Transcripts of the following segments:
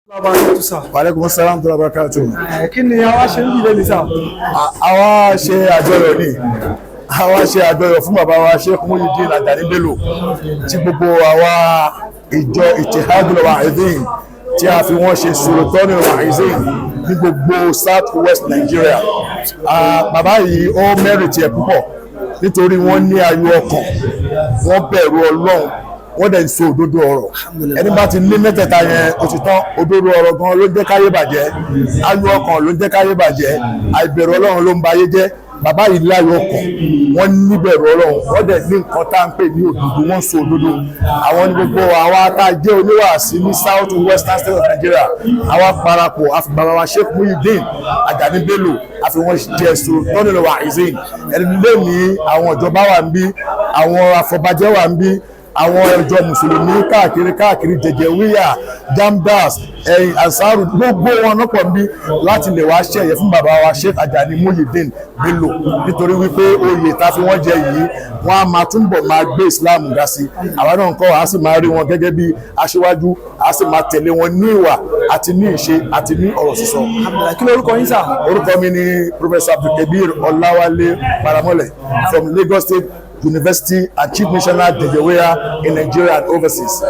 Barakatuh, sir. Wa alaikum salam tó barakatuh. Kí ni àwa ṣe ń bìlẹ̀ ní, sir? Àwa ṣe àjọyọ̀ ni, àwa ṣe àjọyọ̀ fún bàbá wa Sheikh Muyideen Ajani Bello, tí gbogbo àwa ìjọ Ittihadul Wa'izin tí a fi wọ́n ṣe Sultanul Wa'izin ní gbogbo South West Nigeria. Bàbá yìí, ó merit ẹ̀ púpọ̀ nítorí wọ́n ní ayọ̀ ọkàn, wọ́n bẹ̀rù Ọlọ́run, wọ́n dẹ̀ ń sọ òdodo ọ̀rọ̀. Ẹni bá ti ní mẹ́tẹ̀ẹ̀ta yẹn, ó ti tán. Òdodo ọ̀rọ̀ gan ló ń jẹ́ káyé bàjẹ́, ayọ̀ ọkàn ló ń jẹ́ káyé bàjẹ́, àìbẹ̀rù Ọlọ́run ló ń ba ayé jẹ́. Bàbá yìí láyọ̀ ọkàn, wọ́n níbẹ̀rù Ọlọ́run, wọ́n dẹ̀ ní nǹkan tá à ń pè ní òdodo, wọ́n sọ òdodo. Àwọn ní gbogbo àwa tá a jẹ́ oníwàásí ní South Western State of Nigeria, àwa parapọ̀, àfi bàbá wa Sheikh Muyideen Ajani Bello, àfi wọ́n jẹ́ Sultanul Wa'izin. Ẹni lé ní àwọn ìjọba wà ń bí, àwọn afọbajẹ́ wà ń bí, àwọn ìjọ mùsùlùmí káàkiri káàkiri, Jẹjẹwíyà, Jamdas, ẹ̀yìn Ansaru, gbogbo wọn lọ́pọ̀ ń bí láti lè wá ṣẹ̀yẹ fún bàbá wa Sheikh Ajani Muyideen Bello, nítorí wípé oyè tá fi wọ́n jẹ yìí, wọ́n á máa túnbọ̀ máa gbé Islam ga sí. Àwa náà ń kọ́, a sì máa rí wọn gẹ́gẹ́ bí aṣíwájú, a sì máa tẹ̀lé wọn ní ìwà àti ní ìṣe àti ní ọ̀rọ̀ sísọ. Alhamdulillah. Kí lorúkọ yín, sir? Orúkọ mi ni Professor Abdulkabir Ọláwálé Paramọ́lẹ̀ from Lagos State University and Chief Missioner Jejeweya in Nigeria and overseas.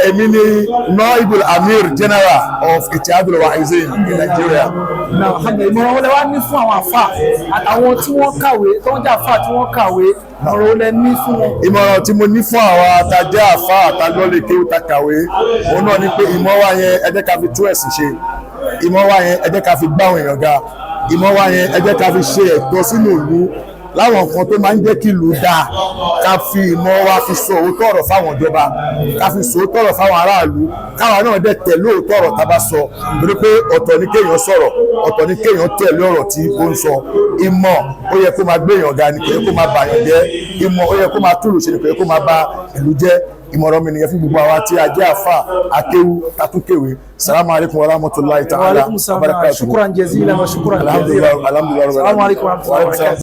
Èmi ni Naibul Amir General of Ittihadul Wa'izin in Nigeria. Náà, alhamdulillah. Ìmọ̀ràn wo lẹ wá ní fún àwọn àfà àtàwọn tí wọ́n kàwé, tó ń jẹ́ àfà tí wọ́n kàwé? Ọ̀rọ̀ wo lẹ ní fún wọn? Ìmọ̀ràn tí mo ní fún àwa àtàjẹ́ àfa àtàlọ́lẹ̀ kéwù ta kàwé, òun náà ni pé ìmọ̀ wa yẹn, ẹ jẹ́ ká fi tún ẹ̀sìn ṣe. Ìmọ̀ wa yẹn, ẹ jẹ́ ká fi gbá àwọn èèyàn ga. Ìmọ̀ wa yẹn, ẹ jẹ́ ká fi ṣe ẹ̀tọ́ sínú ìlú, láwọn nǹkan tó máa ń jẹ́ kí ìlú dáa. Ká fi ìmọ̀ wa fi sọ òótọ́ ọ̀rọ̀ fáwọn ìjọba, ká fi sọ òótọ́ ọ̀rọ̀ fáwọn aráàlú, káwa náà dẹ̀ tẹ̀lé òótọ́ ọ̀rọ̀ tá a bá sọ, torí pé ọ̀tọ̀ ní kéèyàn sọ̀rọ̀, ọ̀tọ̀ ní kéèyàn tẹ̀lé ọ̀rọ̀ tí ó ń sọ. Ìmọ̀, ó yẹ kó máa gbé èèyàn ga ni, kò yẹ kó máa bàyàn jẹ́. Ìmọ̀, ó yẹ kó máa túlù ṣe ni, kò yẹ kó máa ba ìlú jẹ́. Ìmọ̀ràn mi nìyẹn fún gbogbo àwa tí a jẹ́ àfà, akéwú, tatúkéwé. Salamu alaykum wa rahmatulahi Wa ta'ala alaikum salam. Wa barakatuhu. Shukran jazilan wa shukran Alhamdulilayi, jazilan. alhamdulilayi. Salamu alaykum wa rahmatulahi wa barakatuh.